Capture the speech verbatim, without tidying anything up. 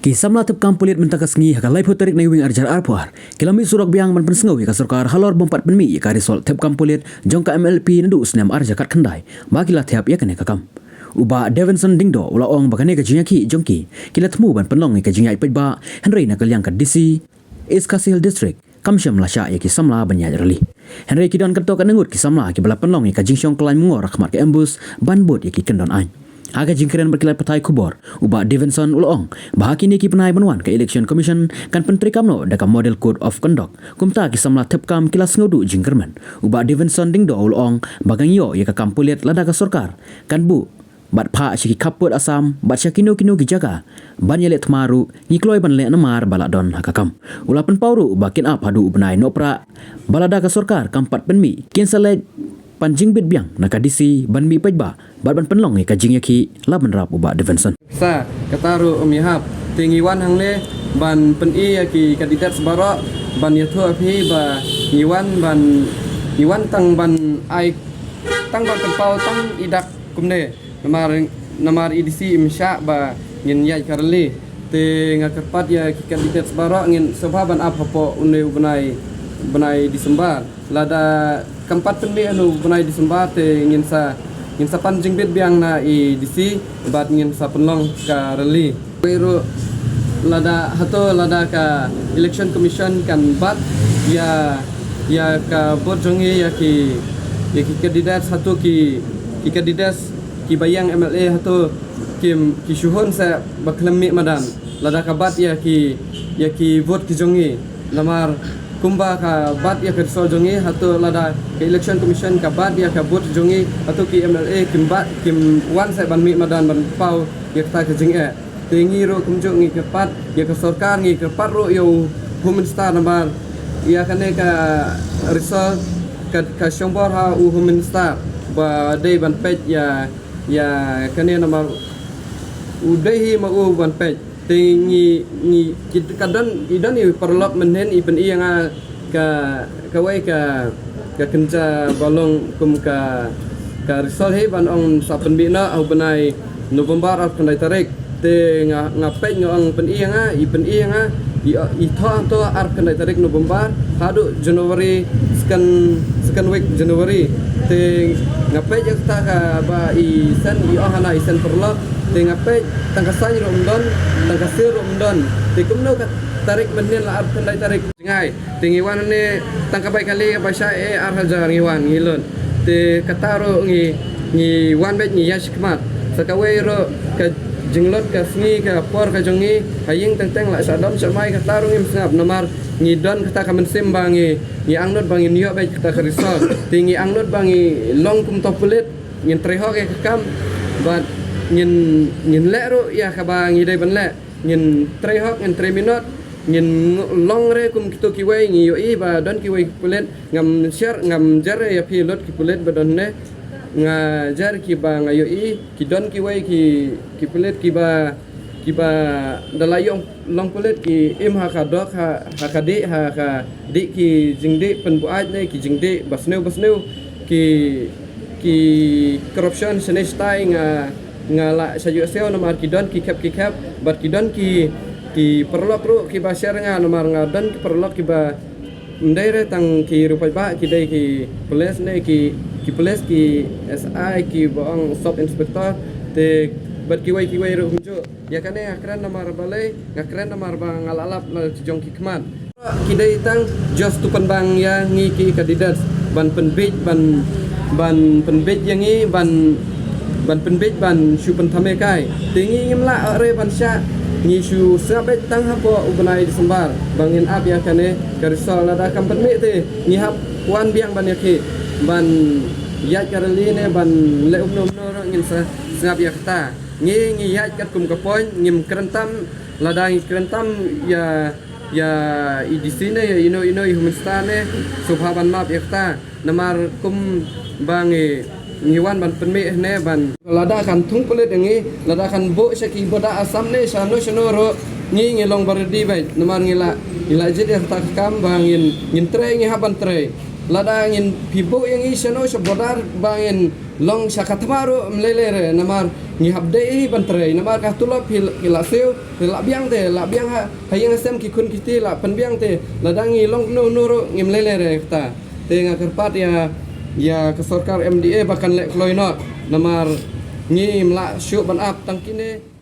Ki samla thep kam pulit mynta ka sngi ha ka laiphew tarik Naiwieng arhajar arphew ar ki la mih surok biang ban pynsngew ïa ka sorkar halor bym pat pynmih ïa ka result thep kam pulit jong ka M L P naduh u snem arhajar khatkhyndai ba ki la thep ïa kane ka kam. U Bah Davidson Diengdoh u la ong ba kane ka jingïakhih jong ki ki la thmu ban pynlong ïa ka jingïaid paidbah, hynrei na ka liang ka D C East Khasi Hills District kam shym la shah ïa ki samla ban ïaid rally. Hynrei ki don katto katne ngut ki samla kiba la pynlong ïa ka jingshong kyllaiñ myngor ha khmat ka ambush ban bud ïa ki kyndon aiñ. Ha ka jingkren bad ki lad pathai khubor, u Bah Davidson u la ong ba ha kine ki bnai ban wan ka Election Commission kan pyntreikam noh da ka Model Code of Conduct. Kumta ki samla thep kam ki la sngew duh jingkyrmen. U Bah Davidson Diengdoh u la ong ba kan ïoh ïa ka kam pulit lada ka sorkar kan buh bad phah sha ki khappud Assam bad sha kino kino ki jaka ban ïaleh thma ruh ngi kloi ban leh namar ba la don ha ka kam. U la pynpaw ruh ba kin ap haduh u bnai Nohprah ba lada ka sorkar kam pat pynmih kin sa leit pan jingbit biang na ka D C ban mih paidbah bad ban pynlong ïa ka jingïakhih, la bynrap u Bah Davidson. Sa kata ruh um ïahap. Te ngi wan hangne ban pyni ïa ki candidates baroh ban ïathuh ïa phi ba ngi wan ban, ngi wan tang ban ai, tang ban pynpaw tang i dak kumne. Namar, namar i D C im shah ba ngin ïaid ka rally. Te nga kyrpad ïa ki candidates baroh ngin sngewbha ban ap hapoh une u bnai, bnai December. Lada kam pat pynmih ïa u bnai December te ngin sa, ngin sa pan jingbit biang na i D C bad ngin sa pynlong ka rally. Wei ruh lada hato lada ka Election Commission kan bat ïa, ïa ka vote jong ngi ïa ki, ïa ki candidates, hato ki, ki candidates kiba ïeng M L A hato kim, ki shu hun sa ba khlem mih madan lada ka bat ïa ki, ïa ki vote ki jong ngi. Namar kumba ka bat ïa ka result jong ngi, hato lada ka Election Commission ka bat ïa ka vote jong ngi, hato ki M L A kim bat, kim wan sa ban mih madan ban paw ïa kata ka jingeh. Te ngi ruh kumjuh ngi kyrpad ïa ka sorkar, ngi kyrpad ruh ïa u Home Minister namar ïa kane ka result ka, ka shongbor ha u Home Minister ba dei ban peit ïa, ïa kane namar u dei hi ma u ban peit. Te ngi, ngi, ki, ka don, i don i paralok mynhynnin i pyni ïa nga ka, kawei ka, ka kynja ba long kum ka, ka result hi ban ong sa pynmih noh ha u bnai November arphew khyndai tarik. Te nga, nga peit nga ong pyni ïa nga, i pyni ïa nga, i, i thoh, thoh arphew khyndai tarik November haduh January, second, second week January. Te nga peit ïa kata kaba i send, i ong hana i send paralok. Te nga peit tang ka sign ruh ym don, tang ka seal ruh ym don. Te kumno ka tarik mynhynnin la arphew khyndai tarik. Jngai, te ngi wan hangne tang ka bai kali kaba shah eh ar hajar ngi wan ngi lut. Te kata ruh ngi, ngi wan beit ngi ïaid shakhmat. Sa kawei ruh ka jinglut ka sngi ka por ka jong ngi ha ïing teng teng la shah dom shah mai, kata ruh ngim sngap namar ngi don kata ka mynsiem ba ngi, ngi angnud ba ngin ïoh beit kata ka result. Te ngi angnud ba ngi long kum uto u pulit, ngin trei hok ïa ka kam bad ngin, ngin leh ruh ïa kaba ngi dei ban leh. Ngin trei hok, ngin trei minot, ngin ng-, long re kum kito kiwei, ngi ïohi ba don kiwei ki pulit, ngam share, ngam jer ïa phi lut ki pulit ba don ne. Nga jer kiba nga ïohi, ki don kiwei ki, ki pulit kiba, kiba da la ïoh long pulit ki im ha ka dok, ha, ha ka dih, ha ka dih ki jingdih pynbuaid ne ki jingdih ba sniew ba sniew, ki, ki corruption shane shatai. Nga, nga la sha ïohsngew namar ki don ki khep ki khep bad ki don ki, ki paralok ruh kiba share nga namar nga don ki paralok kiba ym dei re tang ki riew paidbah, ki dei ki police ne ki, ki police, ki S I, kiba ong sub inspector, te bad kiwei kiwei ruh kumjuh. Ïa kane nga kren namar balei, nga kren namar ba nga la lap la ki jong ki khmat. Ki dei tang just to pynbang ïa ngi ki candidates ban pynbeit, ban, ban pynbeit ïa ngi, ban, ban pynbeit ban shu pynthame kai. Te ngi ngim lah re ban shah, ngi shu sngap beit tang hapoh u bnai December ba ngin ap ïa kane ka result. Lada kam pynmih te ngi hap wan biang ban ïakhih, ban ïaid ka rally ne ban leh umno umno ruh ngin sa sngap ïa kata. Ngi, ngi ïaid katkum ka point, ngim kren tam, lada ngi kren tam ïa, ïa i D C ne, ïa ino ino i Home Minister ne, sngewbha ban map ïa kata. Namar kumba ngi, ngi wan ban pynmih ne ban. Lada kan thung pulit ïa ngi, lada kan buh sha ki border Assam ne, shano shano ruh, ngi, ngi long ba ready beit. Namar ngi la, ngi la jied ïa kata ka kam ba ngin, ngin trei, ngi hap ban trei. Lada ngin phi buh ïa ngi shano sha border ba ngin long sha ka thma ruh ym lei lei re. Namar Ngi hap dei ban trei namar ka tulop hi la siew, hi la biang te, la biang ha, ha ïing ha sem ki khun ki kti la pynbiang te, lada ngi long no no ruh ngim lei lei re kata. Te nga kyrpad ïa, ïa ka sorkar M D A ba kan leh kloi noh, namar ngim lah shuh ban ap tang kine.